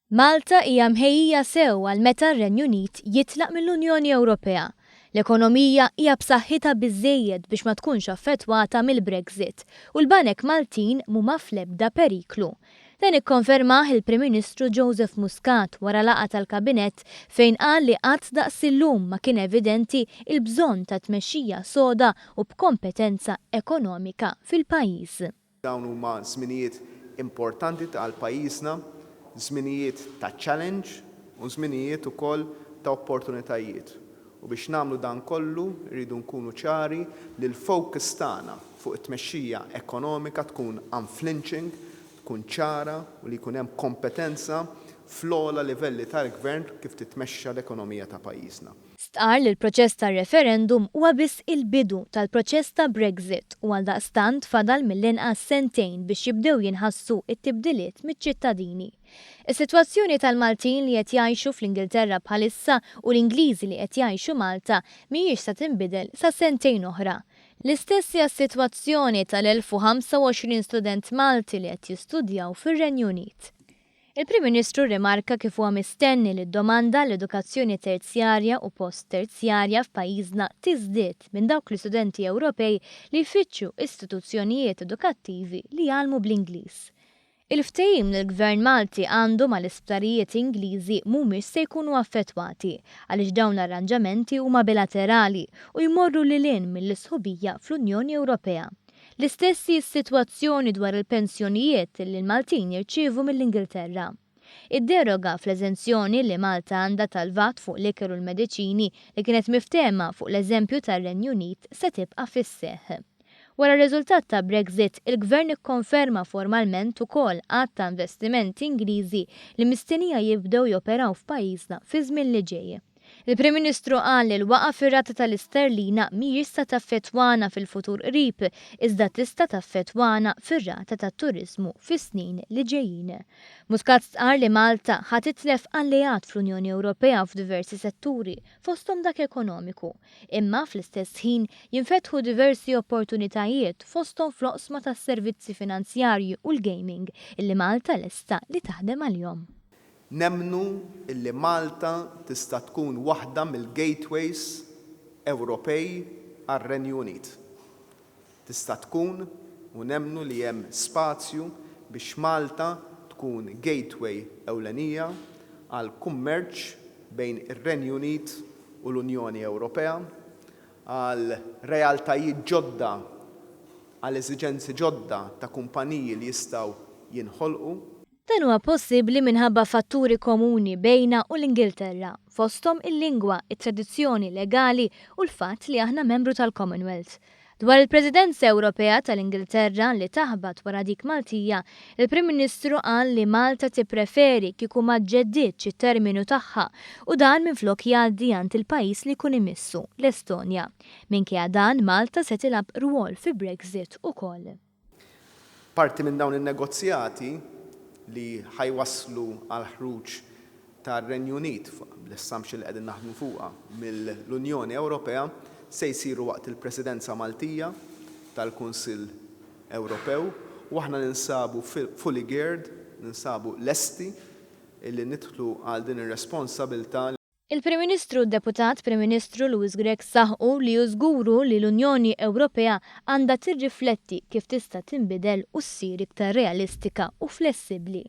Malta hija mħejjija sew għal meta r-Renju Unit jitlaq mill-Unjoni Ewropea. L-ekonomija hija b'saħħitha biżżejjed biex ma tkunx affettwata mill-Brexit u l-banek Maltin mhuma fl-ebda periklu. Dan ikkonfermah il-Prim Ministru Joseph Muscat wara laqgħa tal-Kabinett fejn qal li qatt daqs illum ma kien evidenti l-bżonn ta' tmexxija soda u b'kompetenza ekonomika fil-pajjiż. Dawn huma żminijiet importanti għal pajjiżna, żminijiet ta' challenge u żminijiet ukoll ta' opportunitajiet. U biex nagħmlu dan kollu rridu nkunu ċari li l-focus tagħna fuq it-tmexxija ekonomika tkun unflinching, tkun ċara u li jkun hemm kompetenza fl-ogħla livelli tal-Gvern kif titmexxa l-ekonomija ta' pajjiżna. Stqarr li l-proċess tar-referendum huwa biss il-bidu tal-proċess ta' Brexit u għaldaqstant fadal mill-inqas sentejn biex jibdew jinħassu t-tibdiliet miċ-ċittadini. Is-sitwazzjoni tal-Maltin li qed jgħixu fl-Ingilterra bħalissa u l-Ingliżi li qed jgħixu Malta mhijiex se tinbidel sa sentejn oħra. L-istess hija s-sitwazzjoni tal-1,025 student Malti li qed jistudjaw fir-Renju Unit. Il-Prim Ministru rrimarka kif huwa mistenni li d-domanda għall-edukazzjoni terzjarja u post-terzjarja f'pajjiżna tiżdied minn dawk l-istudenti Ewropej li jfittxu istituzzjonijiet edukattivi li jgħallmu bl-Ingliż. Il-ftehim li l-Gvern Malti għandu mal-isptarijiet Ingliżi mhumiex se jkunu affettwati għaliex dawn l-arranġamenti huma bilaterali u jmorru lil hinn mill-isħubija fl-Unjoni Ewropea. L-istess hi s-sitwazzjoni dwar il-pensjonijiet li l-Maltin jirċievu mill-Ingilterra. Id-deroga fl-eżenzjoni li Malta għandha tal-VAT fuq l-ikel u l-mediċini li kienet miftehma fuq l-eżempju tar-Renju Unit se tibqa' fis-seħħ. Wara r-riżultat ta' Brexit, il-Gvern ikkonferma formalment ukoll għadd ta' investimenti Ingliżi li mistennija jibdew joperaw f'pajjiżna fiż-żmien li ġej. Il-Prim Ministru qal li l-waqgħa fir-rata tal-isterlina mhijiex se taffettwana fil-futur qrib iżda tista' taffettwana fir-rata tat-turiżmu fis-snin li ġejjin. Muscat stqarr li Malta ħa titlef alleat fl-Unjoni Ewropea f'diversi setturi, fosthom dak ekonomiku. Imma fl-istess ħin jinfetħu diversi opportunitajiet fosthom fl-oqsma tas-servizzi finanzjarji u l-gaming illi Malta lesta li taħdem għalihom. Nemmnu illi Malta tista' tkun waħda mill-gateways Ewropej għar-Renju Unit. Tista' tkun u nemmnu li hemm spazju biex Malta tkun gateway ewlenija għall-kummerċ bejn ir-Renju Unit u l-Unjoni Ewropea, għal realtajiet ġodda, għal eżiġenzi ġodda ta' kumpaniji li jistgħu jinħolqu. Dan huwa possibbli minħabba fatturi komuni bejna u l-Ingilterra, fosthom il-lingwa, it-tradizzjoni legali u l-fatt li aħna membru tal-Commonwealth. Dwar il-Presidenza Ewropea tal-Ingilterra li taħbat wara dik Maltija, il-Prim Ministru qal li Malta tippreferi kieku ma ġġeddidx it-terminu tagħha u dan minflok jgħaddi għand il-pajjiż li jkun imissu, l-Estonja. Minkejja dan, Malta se tilgħab rwol fi Brexit ukoll. Parti minn dawn in-negozjati, li ħa jwasslu għall-ħruġ tar-Renju Unit, bl-assumption li qegħdin naħdmu fuqha, mill-Unjoni Ewropea, se jsiru waqt il-Presidenza Maltija tal-Kunsill Ewropew u aħna ninsabu fully geared, ninsabu lesti li nidħlu għal din ir-responsabilità. Il-Prim Ministru u d-Deputat Prim Ministru Louis Grech saħqu li hu żgur hu li l-Unjoni Ewropea għandha tirrifletti kif tista' tinbidel u ssir iktar realistika u flessibbli.